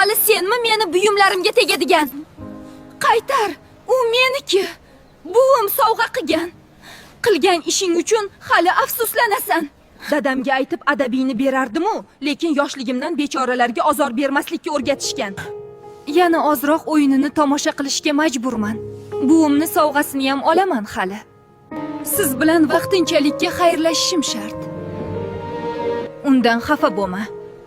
Hali senmi meni buyumlarimga tegadigan? Qaytar, u meniki. Buvim sovg'a qilgan. Qilgan ishing uchun hali afsuslanasan. Dadamga aytib adabingni berardim-u, lekin yoshligimdan bechoralarga ozor bermaslikka o'rgatishgan. Yana ozroq o'yinini tomosha qilishga majburman. Buvimni sovg'asini ham olaman hali. Siz bilan vaqtinchalikka xayrlashishim shart. Undan xafa bo'lma.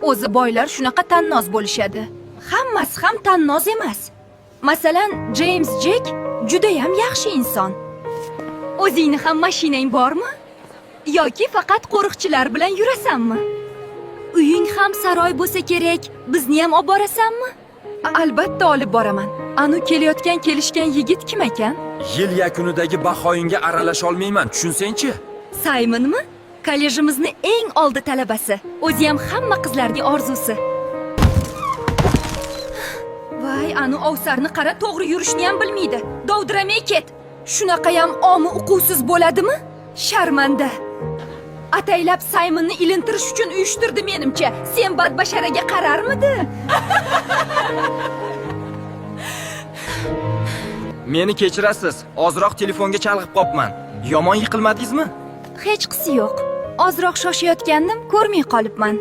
O'zi boylar shunaqa tannoz bo'lishadi. Hammasi ham tannoz emas. Masalan, James Jek judayam yaxshi inson. O'zingni ham mashinang bormi? Yoki faqat qo'riqchilar bilan yurasanmi? Uying ham saroy bo'lsa kerak, bizni ham olib borasanmi? Albatta olib boraman. Anu kelayotgan kelishgan yigit kim ekan? Yil yakunidagi bahoyingga aralasha olmayman, tushunsangchi? Saymonmi? Kollejimizni eng oldi talabasi. O'zi ham hamma qizlarning orzusi. Voy, anu ovsarni qara, to'g'ri yurishni ham bilmaydi. Dovdiramay ket. Shunaqayam omi uquvsiz bo'ladimi? Sharmanda. Ataylab Saymonni ilintirish uchun uyushtirdi menimcha. Sen badbasharaga qararmidi? Meni kechirasiz, ozroq telefonga chalg'ib qopman. Yomon yiqilmadingizmi? Hechqisi yo'q. Ozroq shoshayotgandim, ko'rmay qolibman.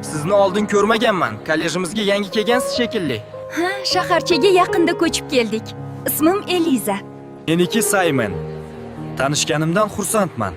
Sizni oldin ko'rmaganman. Kollejimizga yangi kelgansiz shekilli. Ha, shaharchaga yaqinda ko'chib keldik. Ismim Eliza. Meniki Saymon. Tanishganimdan xursandman.